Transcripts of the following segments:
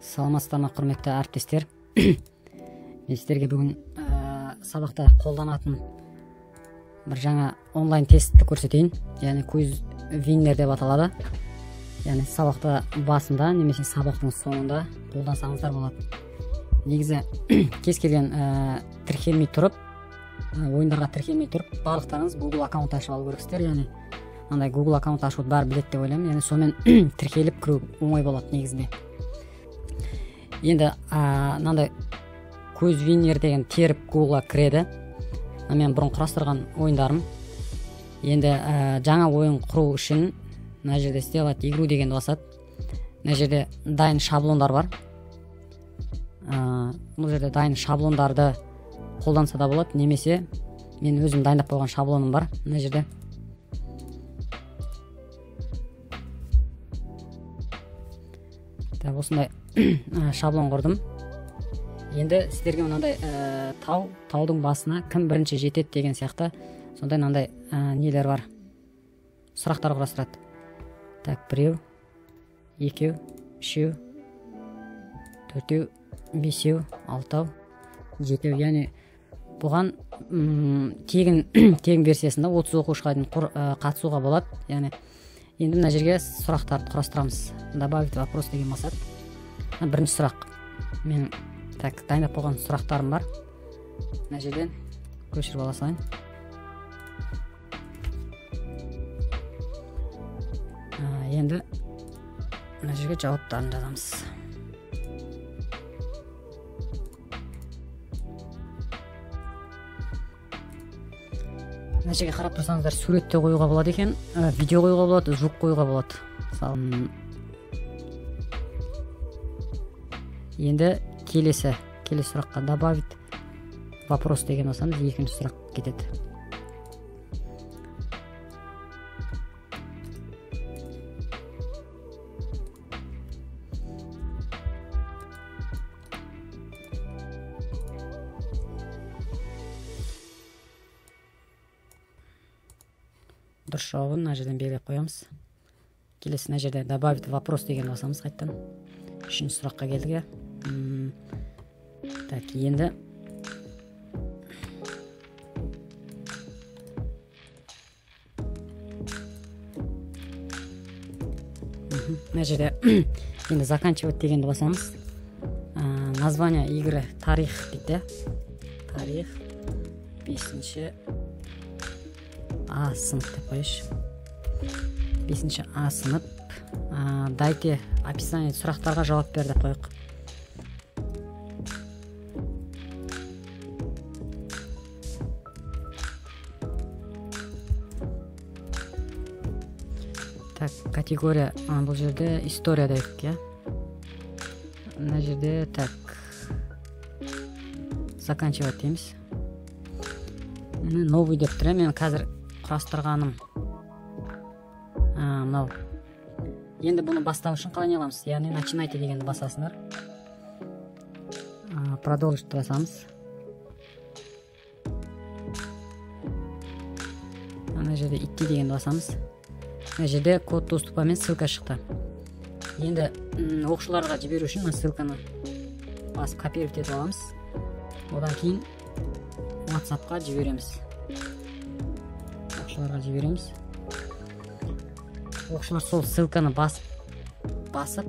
Саламатсыздар ма, құрметті әріптестер. Мен сіздерге бүгін сабақта қолданатын бір жаңа онлайн тестті көрсетейін. Яғни Quiz Winner деп аталады. Яғни сабақта басында немесе сабақтың соңында қолдансаңыздар болады. Негізі кез келген тіркелмей тұрып, ойындарға тіркелмей тұрып, барлықтарыңыз Google аккаунт ашып алу керексіздер. Яғни андай Google аккаунт ашуды бәрі біледі деп ойлаймын. Яғни сонымен тіркеліп кіру оңай болады негізінде. Енді мынандай Quiz Winner деген теріп Google'a кіреді. Мен бұрын құрастырған ойындарым. Енді жаңа ойын құру үшін мына жерде сделать игру дегенді басады. Мына жерде дайын шаблондар бар. Бұл жерде дайын шаблондарды қолданса да болады, немесе мен өзім дайындап қойған шаблоным бар мына жерде. Так, осындай шаблон құрдым. Енді сіздерге мынандай таудың басына кім бірінші жетеді деген сияқты сондай мынандай нелер бар, сұрақтар құрастырады. Так, біреу, екеу, үшеу, төртеу, бесеу, алтау, жетеу. Яғни бұған тегін версиясында 30 оқушыға дейін қатысуға болады. Яғни енді мына жерге сұрақтарды құрастырамыз. Добавить вопрос деген мақсат. Бірінші сұрақ. Мен так дайындап қойған сұрақтарым бар. Мына жерден көшіріп ала салайын. Енді мына жерге жауаптарын жазамыз. Мына жерге қарап тұрсаңыздар, сурет те қоюға болады екен, видео қоюға болады, звук қоюға болады. Мысалы, енді келесі сұраққа добавить вопрос деген болсамыз, екінші сұрақ кетеді. Дұрыс жауабын мына жерден белгілеп қоямыз. Келесі мына жерде добавить вопрос деген басамыз қайтадан. Үшінші сұраққа келдік. Так, енді мына жерде енді заканчивать дегенді басамыз. Название игры тарих дейді. Тарих 5 А сынып деп қояйыншы. 5 А сынып. Дайте описание, сұрақтарға жауап бер деп қояйық. Так, категория бұл жерде история дейік, иә. Мына жерде так заканчивать дейміз. Новый деп тұр, мен қазір құрастырғаным мынау. Енді бұны бастау үшін қалай не аламыз? Яғни начинайте дегенді басасыңдар. Продолжить басамыз. Ана жерде идти дегенді басамыз. Мына жерде код доступа мен ссылка шықты. Енді оқушыларға жіберу үшін мына ссылканы басып копировать етіп аламыз. Одан кейін WhatsApp-қа жібереміз. Оқушыларға жібереміз. Оқушылар сол ссылканы басып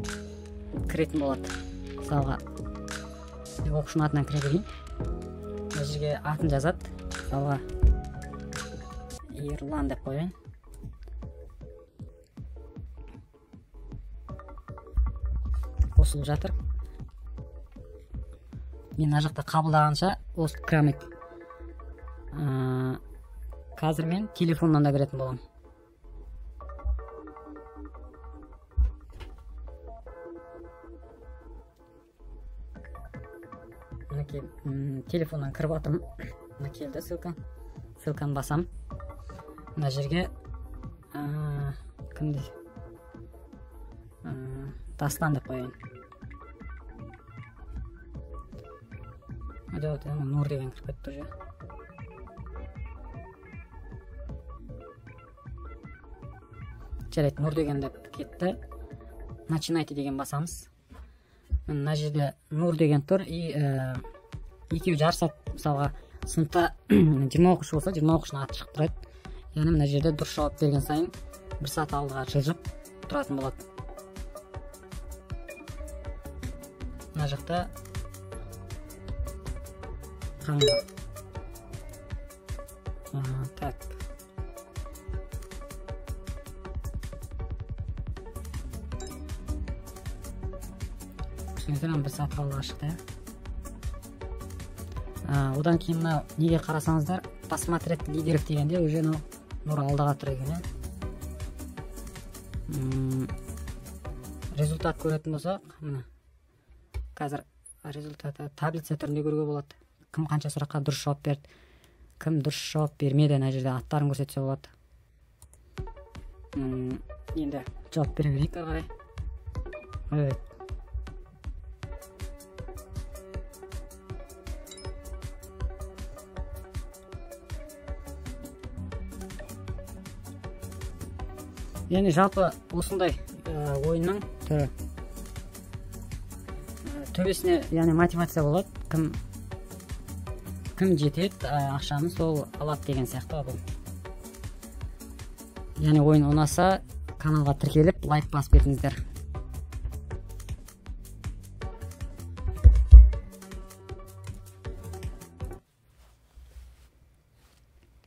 кіретін болады. Мысалға, оқушының атынан кіре берейін. Мына жерге атын жазады. Мысалға, Ерлан деп қояйын. Қосылып жатыр. Мен мына жақта қабылдағанша осы кіре алмайды. Қазір мен телефоннан да кіретін боламын. Мінекей, телефоннан кіріп жатырмын. Мына келді ссылка. Ссылканы басам. Мына жерге кімді? Дастан деп қояйын. Жоқ, Нұр деген кіріп кетті уже. Жарайды, Нұр деген деп кетті. Начинайте деген басамыз. Мына жерде Нур деген тұр, и екеуі жарысады. Мысалға, сыныпта 20 оқушы болса, 20 оқушының аты шығып тұрады. Яғни мына жерде дұрыс жауап берген сайын бір саты алдыға жылжып тұратын болады. Мына жақта қаңға. Так. Бір саты алдыға шықты. Одан кейін мына неге қарасаңыздар, посмотреть лидеров дегенде уже Нур алдыға тұр екен. Результат көретін болсақ, міне қазір результаты таблица түрінде көруге болады. Кім қанша сұраққа дұрыс жауап берді, кім дұрыс жауап бермеді, ана жерде аттарын көрсетсе болады. Енді жауап бере берейік ары қарай. Яғни жалпы осындай ойынның түрі. Төбесіне, яғни мотивация болады, кім жетеді, ақшаны сол алады деген сияқты бұл. Яғни ойын ұнаса каналға тіркеліп лайк басып кетіңіздер.